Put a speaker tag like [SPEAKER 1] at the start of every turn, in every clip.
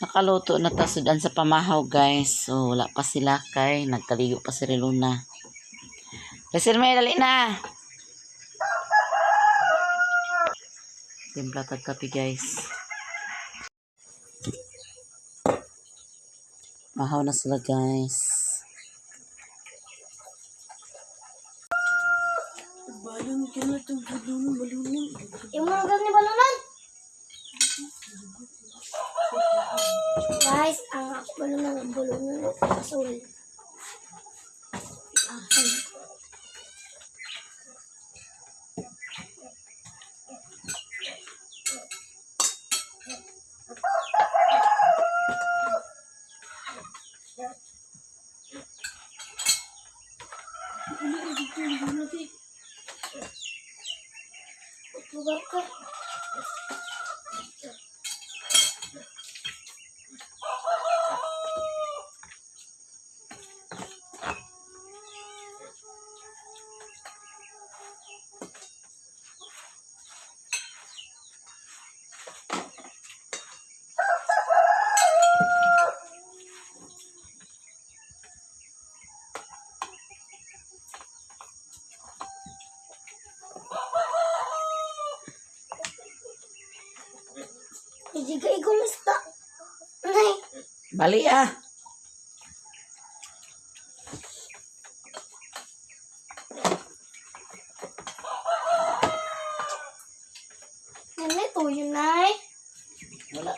[SPEAKER 1] Nakaluto na ta sudan sa pamahaw, guys. So wala pa sila kay nagkaligo pa si Reluna. Resil, may dali na. Timpla tag kape, guys. Mahaw na sila, guys.
[SPEAKER 2] Balon ka na itong balon, balunan.
[SPEAKER 3] Yung mga ganun balunan. Guys, ang ako balunan, ang balunan, asul. Asul. Lugar ka. Hindi ka igumista. Nay.
[SPEAKER 1] Bali ah.
[SPEAKER 3] Nanay, tuyo, nay.
[SPEAKER 1] Wala.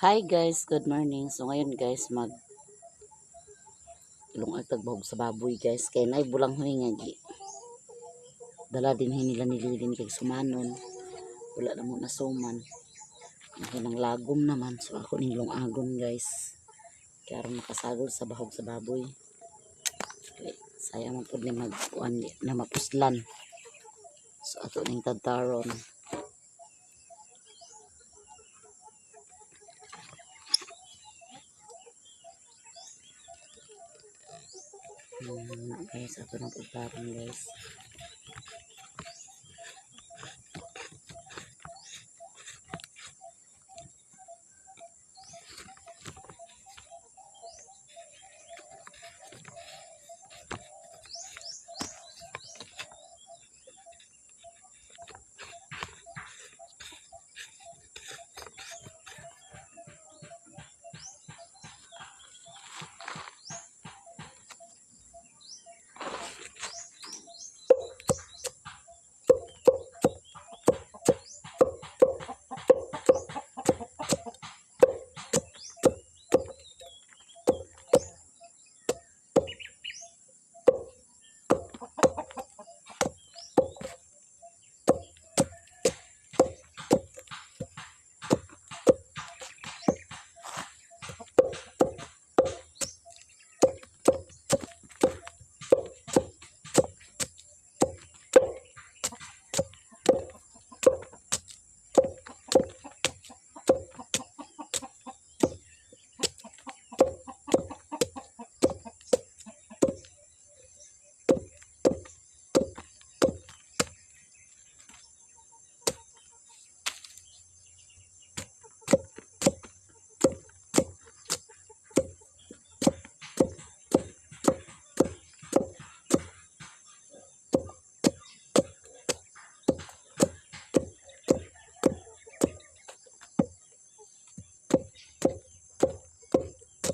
[SPEAKER 1] Hi guys, good morning. So ngayon guys, mag ilong tagbahog sa baboy guys. Kay naay bulang huy nga gi. Dala din nila nililin kay sumanon. Wala na mo nasuman. Ang lagom naman. So ako ning lungagon guys. Kaya aron makasagol sa bahog sa baboy. Kay sayang man pud ni magkuan na mapuslan. So ato ning tadtaron. Na guys, ato nang tadtaron guys.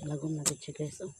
[SPEAKER 1] Lagom na gid siya guys. Oh.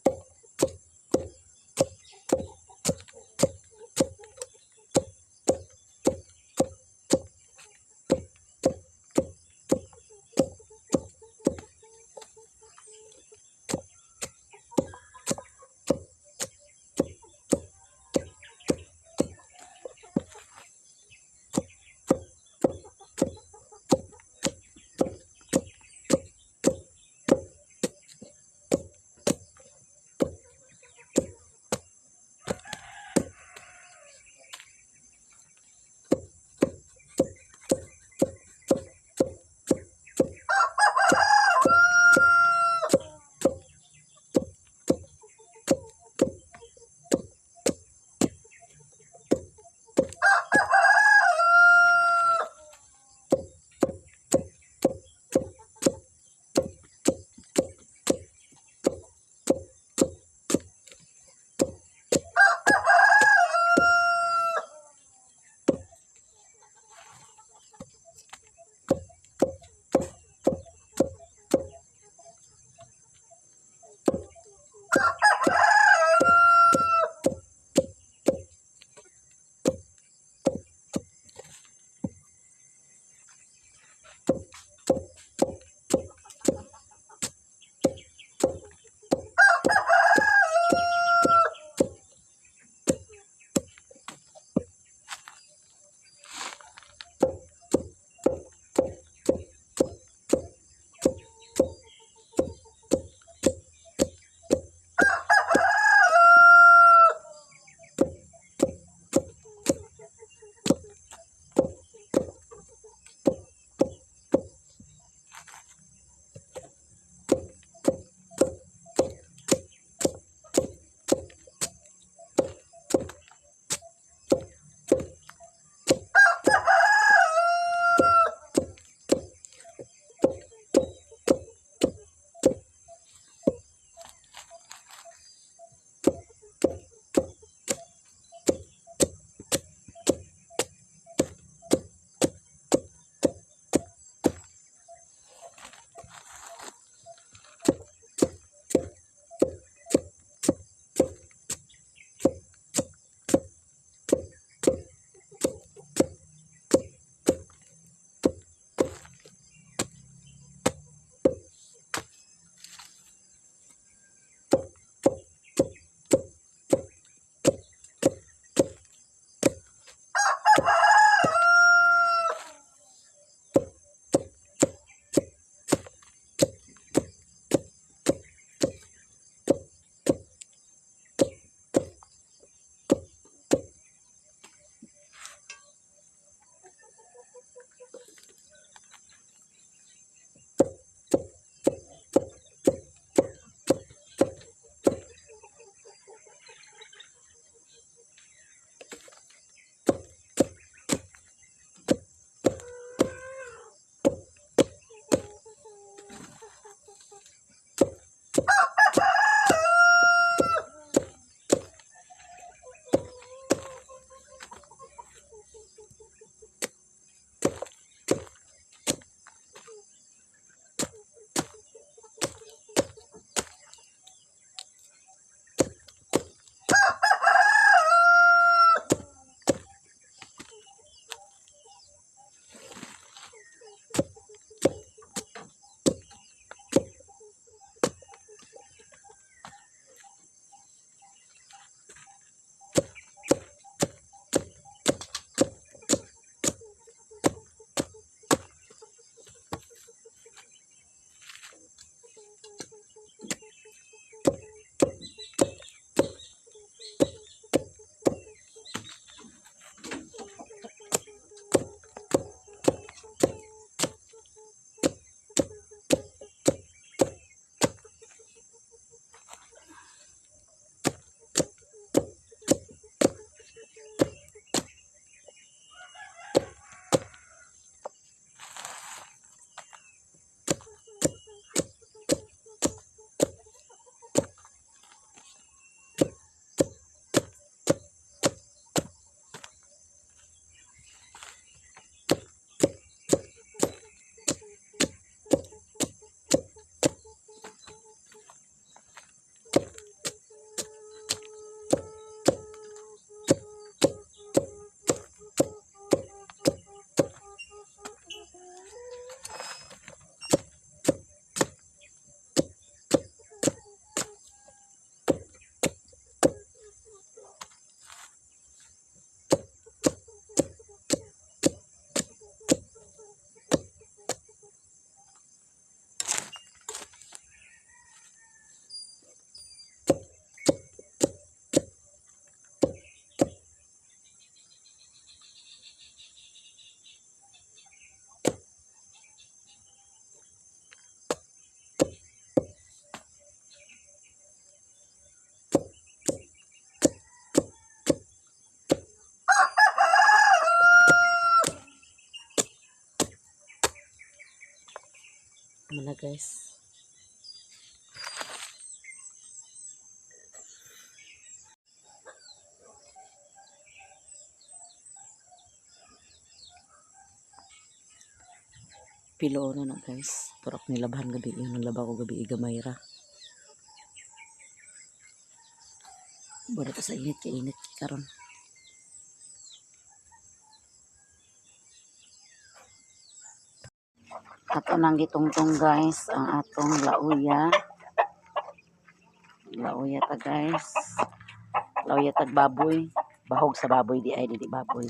[SPEAKER 1] Man na, guys. Pilo na na, guys. Pero ako nilabhan gabi yun. Naglaba ko gabi gamay ra. Wala ta sa init kay init kay karon. Ato nang gitungtong, guys, ang atong lauya. Lauya ta, guys. Lauya tag baboy. Bahog sa baboy di ay dili baboy.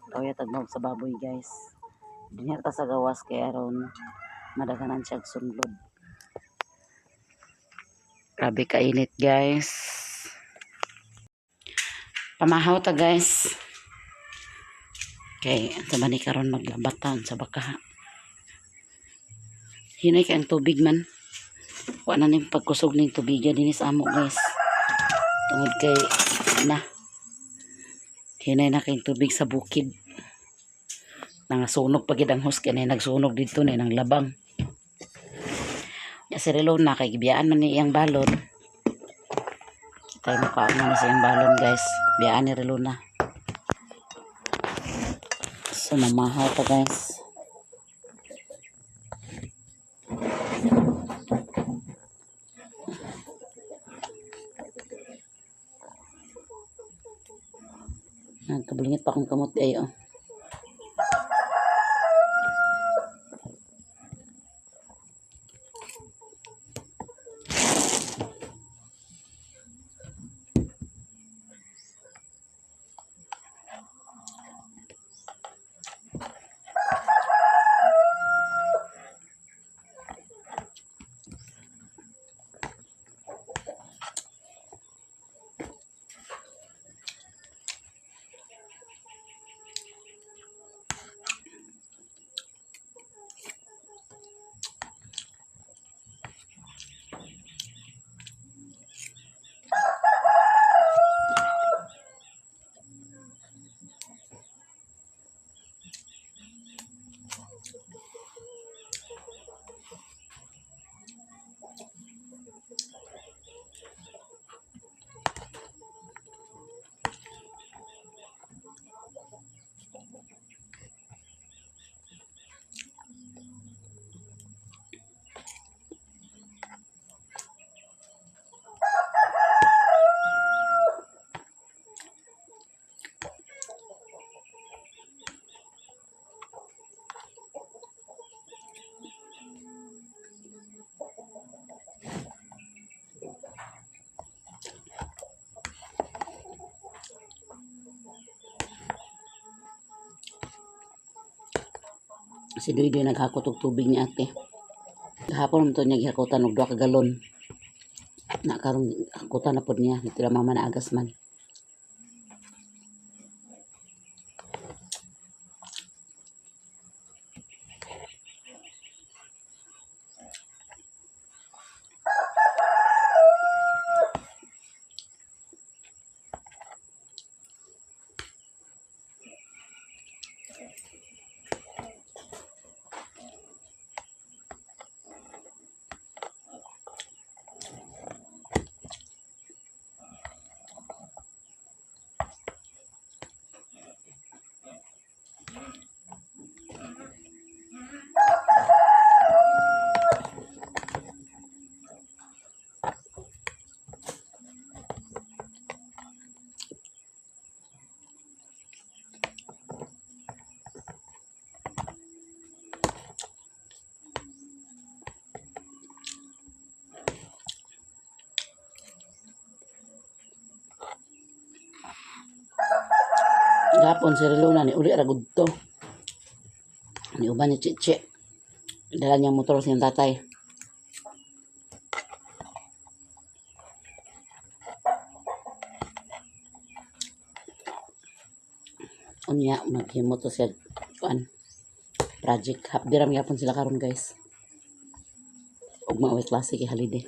[SPEAKER 1] Lauya tag bahog sa baboy, guys. Dinhi ta sa gawas kay aron madaghanan siya og sunlod. Grabe kainit, guys. Pamahaw ta, guys. Kay sa man ni karon maglabatan sa baka. Hinay kay ang tubig man. Wa na ning pagkusog ning tubiga dinhi sa amo, guys. Tungod kay na hinay na kay tubig sa bukid. Nangasunog pa gid ang hose kay nay nagsunog didto ni nang labang. Ya si Relona kay gibiyaan man ni iyang balon. Tayo mukha na sa iyang balon, guys. Biyaan ni Relona. So mamahaw pa, guys. Nagkabulingit pa akong kamot ay oh. Si Duy Duy naghakot og tubig ni ate. Gahapon man to niya gihakotan og 2 ka galon. Na karon hakutan na pod niya, nitira mama na agas man. Gahapon si Relona ni uli ra gud to. Ni uban ni Chiche. Dala niyang motor sa iyang tatay. Unya maghimo to siya kuan project half diram gyapon sila karon, guys. Ugma way klase kay holiday.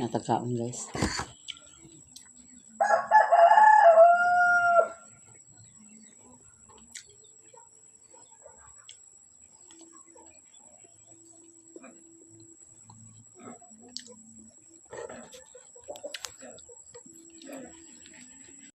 [SPEAKER 1] Natagkaon, guys.